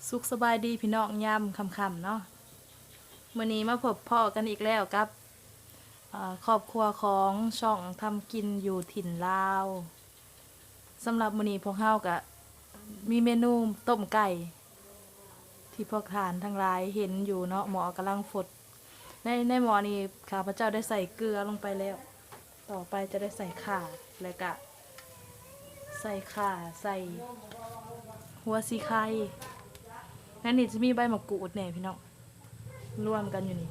ສຸກສະບາຍດີພີ່ນ້ອງ ຍາມຄ່ຳໆເນາະ, ມື້ນີ້ມາພົບພໍ້ກັນອີກແລ້ວກັບ ເອີ ຄອບຄົວຂອງຊ່ອງທຳກິນຢູ່ຖິ່ນລາວ. ສຳລັບມື້ນີ້ພວກເຮົາກະມີເມນູຕົ້ມໄກ່ ທີ່ພວກທ່ານທັງຫຼາຍເຫັນຢູ່ເນາະ, ໝໍ້ກຳລັງຟົດ. ໃນ ໃນໝໍ້ນີ້ຂ້າພະເຈົ້າໄດ້ໃສ່ເກືອລົງໄປແລ້ວ, ຕໍ່ໄປຈະໄດ້ໃສ່ຂ່າ ແລະກະໃສ່ຂ່າ ໃສ່ຫົວສີໄຄ, ໃນນີ້ຈະມີໃບໝາກກູດແດ່ພີ່ນ້ອງ ລວມກັນຢູ່ນີ້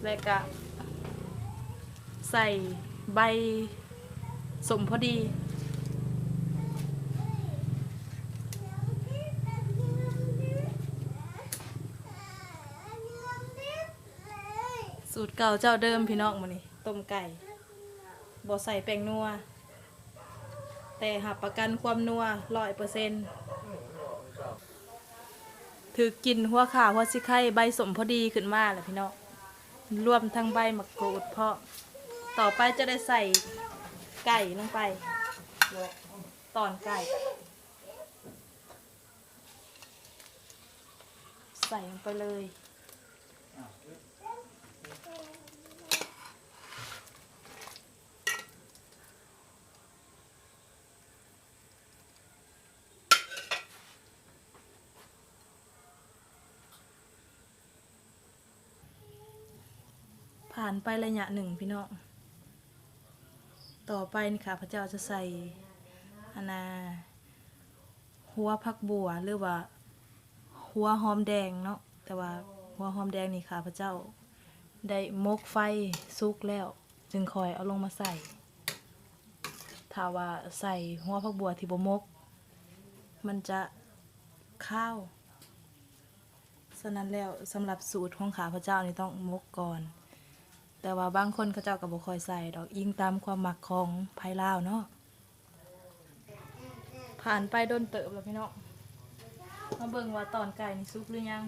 ແລະກະໃສ່ໃບສົ້ມພໍດີ. ສູດເກົ່າເຈົ້າເດີມພີ່ນ້ອງ, ມື້ນີ້ຕົ້ມໄກ່ບໍ່ໃສ່ແປ້ງນົວ ແຕ່ຮັບປະກັນຄວາມນົວຮ້ອຍເປີເຊັນ. ຖືກກິ່ນຫົວຂ່າ ຫົວສີໄຄ ໃບສົ້ມພໍດີຂຶ້ນມາແລ້ວພີ່ນ້ອງ, ລວມທັງໃບໝາກກູດພ້ອມ. ຕໍ່ໄປຈະໄດ້ໃສ່ໄກ່ລົງໄປ ຕອນໄກ່ ໃສ່ລົງໄປເລີຍ. ຜ່ານໄປໄລຍະໜຶ່ງພີ່ນ້ອງ, ຕໍ່ໄປນີ້ຂ້າພະເຈົ້າຈະໃສ່ ອັນນ່າ ຫົວຜັກບົ່ວ ຫຼືວ່າຫົວຫອມແດງເນາະ, ແຕ່ວ່າຫົວຫອມແດງນີ້ຂ້າພະເຈົ້າໄດ້ໝົກໄຟສຸກແລ້ວ ຈຶ່ງຄ່ອຍເອົາລົງມາໃສ່. ຖ້າວ່າໃສ່ຫົວຜັກບົ່ວທີ່ບໍ່ໝົກ ມັນຈະຄາວ. ສະນັ້ນແລ້ວ ສຳລັບສູດຂອງຂ້າພະເຈົ້ານີ້ຕ້ອງໝົກກ່ອນ, ແຕ່ວ່າບາງຄົນເຂົາເຈົ້າກໍບໍ່ຄ່ອຍໃສ່ດອກ, ອີງຕາມຄວາມມັກຂອງໃຜລາວເນາະ. ຜ່ານໄປດົນເຕີບແລ້ວພີ່ນ້ອງ, ມາເບິ່ງວ່າຕອນໄກ່ນີ້ສຸກຫຼືຍັງ.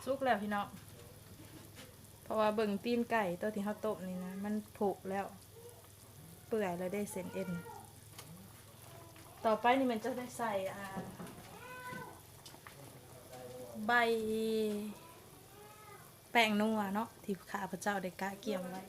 ສຸກແລ້ວພີ່ນ້ອງ, ເພາະວ່າເບິ່ງຕີນໄກ່ຕົວທີ່ເຮົາຕົ້ມນີ້ນະ ມັນຜຸແລ້ວ ເປື່ອຍແລ້ວເດ້ເສັ້ນເອັນ. ຕໍ່ໄປນີ້ແມ່ນຈະໄດ້ໃສ່ ອ່າ ໃບແປ້ງນົວເນາະ ທີ່ຂ້າພະເຈົ້າໄດ້ກະກຽມໄວ້.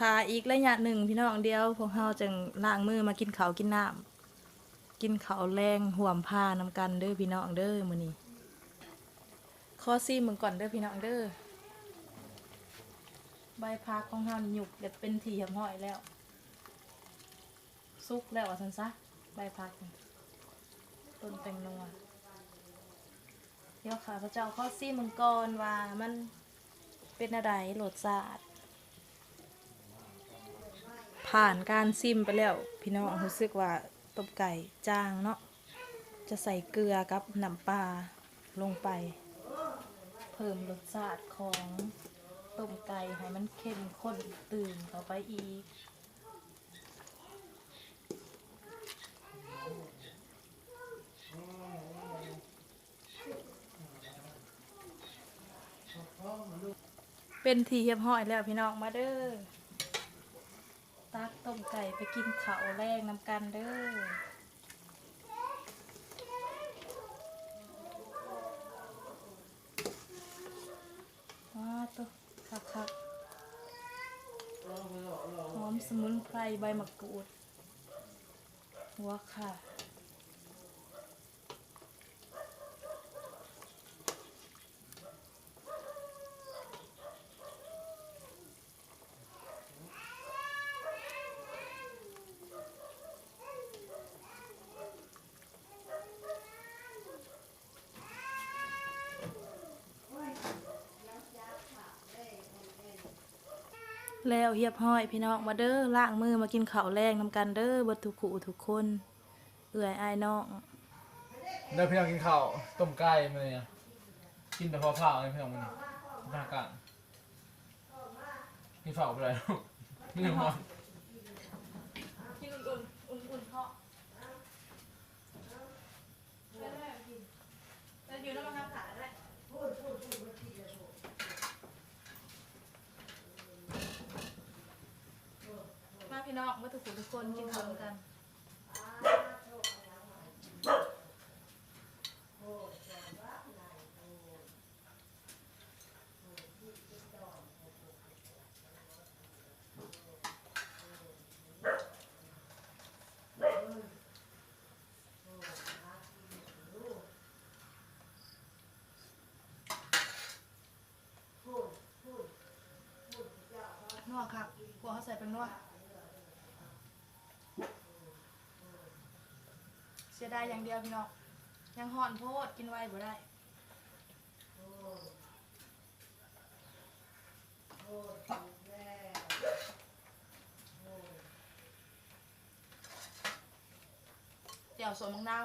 ຖ້າອີກໄລຍະໜຶ່ງພີ່ນ້ອງ, ດຽວພວກເຮົາຈຶ່ງລ້າງມືມາກິນເຂົ້າກິນນ້ຳ, ກິນເຂົ້າແລງຮ່ວມພານຳກັນເດີພີ່ນ້ອງເດີ. ມື້ນີ້ຂໍຊີມເບິ່ງກ່ອນເດີພີ່ນ້ອງເດີ. ໃບຜັກຂອງເຮົານີ້ຫຍຸບເປັນທີ່ຮຽບຮ້ອຍແລ້ວ. ສຸກແລ້ວວ່າຊັ້ນຊະ ໃບຜັກ ຕົ້ນແປ້ງນົວ. ດຽວຂ້າພະເຈົ້າຂໍຊີມເບິ່ງກ່ອນວ່າມັນເປັນແນວໃດລົດຊາດ. ຜ່ານການຊີມໄປແລ້ວ ພີ່ນ້ອງຮູ້ສຶກວ່າຕົ້ມໄກ່ຈາງເນາະ, ຈະໃສ່ເກືອກັບນ້ຳປາລົງໄປ ເພີ່ມລົດຊາດຂອງຕົ້ມໄກ່ໃຫ້ມັນເຂັ້ມຂຸ້ນຕື່ມເຂົ້າໄປອີກ. ເປັນທີ່ຮຽບຮ້ອຍແລ້ວພີ່ນ້ອງ, ມາເດີ ຕັກຕົ້ມໄກ່ໄປກິນເຂົ້າແລງນຳກັນເດີ. ວ້າໂຕ ຄັກໆ ຫອມສະໝຸນໄພ ໃບໝາກກູດ ຫົວຂ່າ. ເ ແລ້ວຮຽບຮ້ອຍພີ່ນ້ອງ ມາເດີ ລ້າງມືມາກິນເຂົ້າແລງນຳກັນເດີ ເບິດທຸກຄູ່ທຸກຄົນ ເອື້ອຍອ້າຍນ້ອງ. ເດີພີ່ນ້ອງ ກິນເຂົ້າຕົ້ມໄກ່ມື້ນີ້ ກິນແຕ່ເຜົາໆ ເລີຍພີ່ນ້ອງ ມື້ນີ້ ທາງການ ກິນເຂົ້າບໍ່ໄດ້ ມີແຕ່ຮ້ອນ ກິນອຸ່ນໆ ອຸ່ນໆ ເພາະ ມາພີ່ນ້ອງ ເບິດທຸກຜູ້ທຸກຄົນ ກິນເຂົ້ານຳກັນ. ນົວຄັກ ພວກເຮົາໃສ່ແປ້ງນົວ ເສຍດາຍຢ່າງດຽວພີ່ນ້ອງ ຍັງຮ້ອນໂພດ ກິນໄວບໍ່ໄດ້. ແຈ່ວສົ້ມບັກນາວ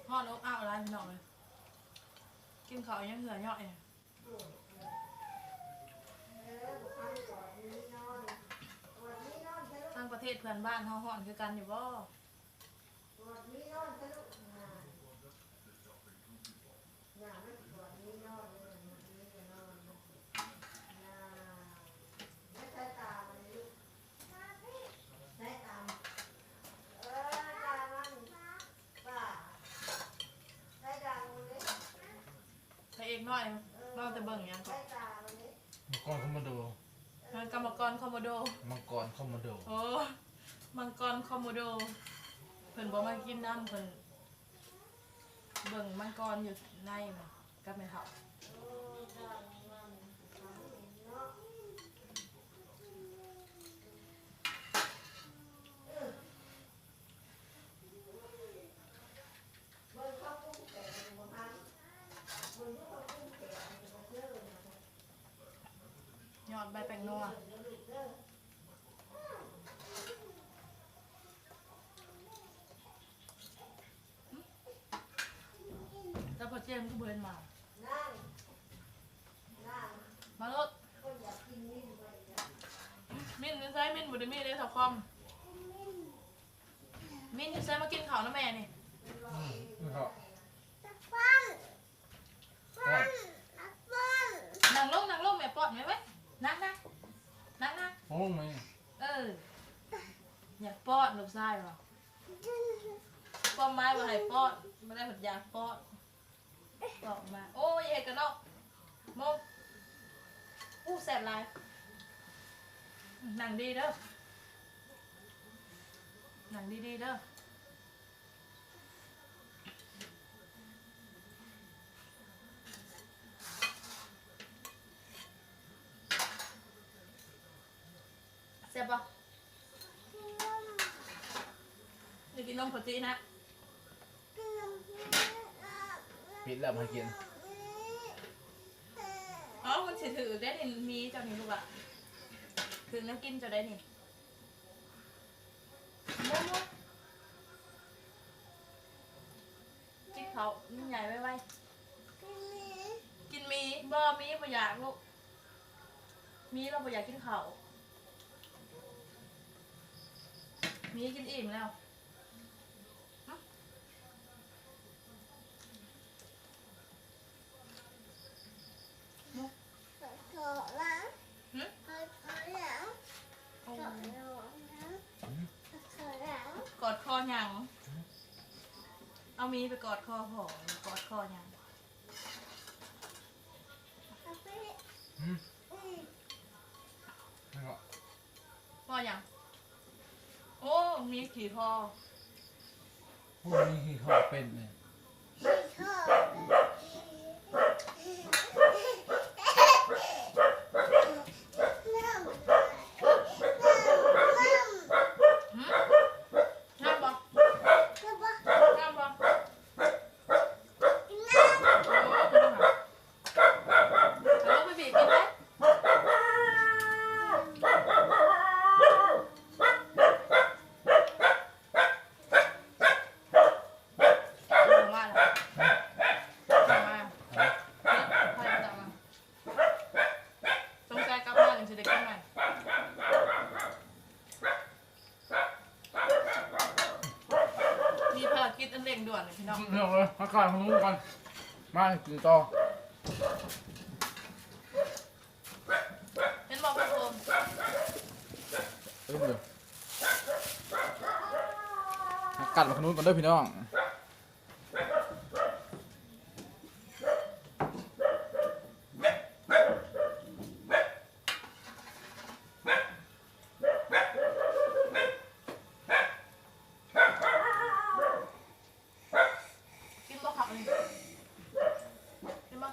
ຮ້ອນອົບອ້າວຫຼາຍພີ່ນ້ອງເອີຍ ກິນເຂົ້າຍັງເຫື່ອຍ້ອຍ. ທາງປະເທດເພື່ອນບ້ານເຮົາຮ້ອນຄືກັນຢູ່ບໍ່? ພະເອກນ້ອຍເວົ້າແຕ່ເບິ່ງຫຍັງເກາະ? ມັງກອນຄອມໂມໂດ ມັງກອນຄອມໂມໂດ ມັງກອນຄອມໂມໂດ ໂອ້ ມັງກອນຄອມໂມໂດ ເພິ່ນບໍ່ມາກິນນຳ ເພິ່ນເບິ່ງມັງກອນຢູ່ໃນ ກັບແມ່ເຖົ້າ. ຍອດໃບແປ້ງນົວ ແລ້ວພໍ່ເຈມຄືບໍ່ເຫັນມາ ມາໂລດ ມິນຢູ່ໃສ? ມິນບໍ່ໄດ້ມີເດ້ ເຖົ້າຄອມ. ມິນຢູ່ໃສ? ມາກິນເຂົ້ານຳແມ່ນີ້ ອືມ ກິນເຂົ້າ ນັ້ງລົງ ນັ່ງລົງ ແມ່ປ້ອນ ແມ່ເວີ້ຍ ນັ່ງ ນັ່ງ ນັ່ງ ນັ່ງ ໂອ້ຍ ເອີ ຢາກປ້ອນລູກຊາຍວ່າ ຄວາມໝາຍວ່າໃຫ້ປ້ອນ ບໍ່ໄດ້ວ່າຢາກປ້ອນ. ອອກມາ ໂອ້ຍ ເຮັດກັນເນາະ ໂມ ອູ້ ແຊບຫຼາຍ ນັ່ງດີເດີ ນັ່ງດີໆ ເດີ ແຊບບໍ່? ຢາກກິນນົມໂປຕີນນະ ປິດແລ້ວບໍ່ໃຫ້ກິນ ເອົ້າ ມັນຊິຖືກໄດ໋ນີ້ ມີເຈົ້ານີ້ລູກຫຼ້າ ຖືກແນວກິນເຈົ້າໄດ໋ນີ້ ໂມ ໂມ ກິນເຂົ້າໃຫຍ່ໄວໆ ກິນໝີ່ ບໍ່ ໝີ່ບໍ່ຢາກລູກ. ມີ ລາວບໍ່ຢາກກິນເຂົ້າ ມີກິນອີ່ມແລ້ວ ຫຶ? ໂອ້ ກອດຄໍຫຍັງ? ເອົາມີໄປກອດຄໍພໍ່ ກອດຄໍຫຍັງ? ຫຶ? ພໍ່ຫຍັງ? ໂອ້ ມີຂີ້ຄໍ ຜູ້ມີຂີ້ຄໍເປັນນີ້ ຫຶ? ງາມບໍ່? ງາມບໍ່? ໂອ້ ເປັນຫຍັງ? เร่งด่วนเลยพี่น้อง เร่งเลย มาก่อน มาก่อน มากินต่อ เห็นบ่ กัดมาขนุนก่อนเด้อพี่น้อง กินบ่ผักนี่ กินบ่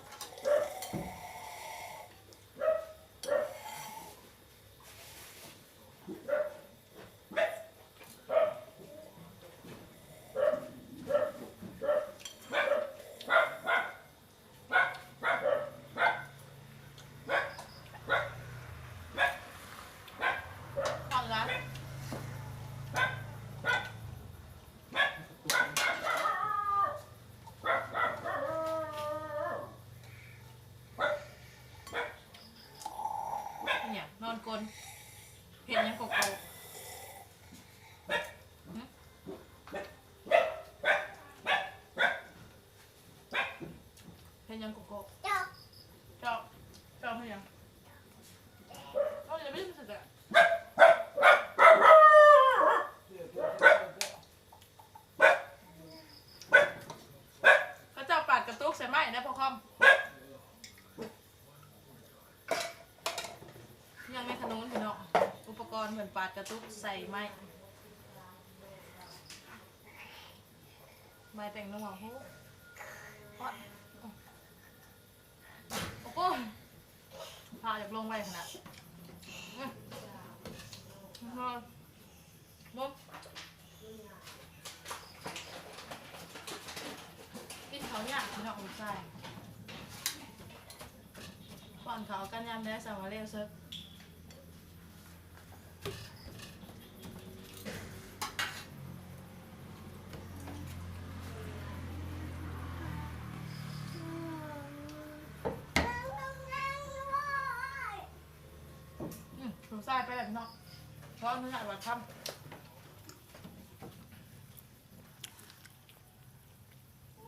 เนี่ย นอนกลน เห็นยังโกโก้ หึ เห็นยังโกโก้ จอก จอก จอกเห็นยัง เอาอย่าไปเล่นมันสิจ๊ะ เขาเจ้าปาดกระตุกใส่ไม้ได้พ่อคอม ยังไม่ขนุนพี่น้อง อุปกรณ์เหมือนปาดกระตุกใส่ไม้ ไม้แป้งนัว โห ฮอต โอ้โห พาอยากลงไว้ขนาด อื้อ ลง กินข้าวยากพี่น้อง ลูกชาย ป้อนข้าวกันยามใดสั่งมาเร็วเสิร์ฟ อืม ลูกชายไปแล้วพี่น้อง ขออนุญาตวัดค่ำ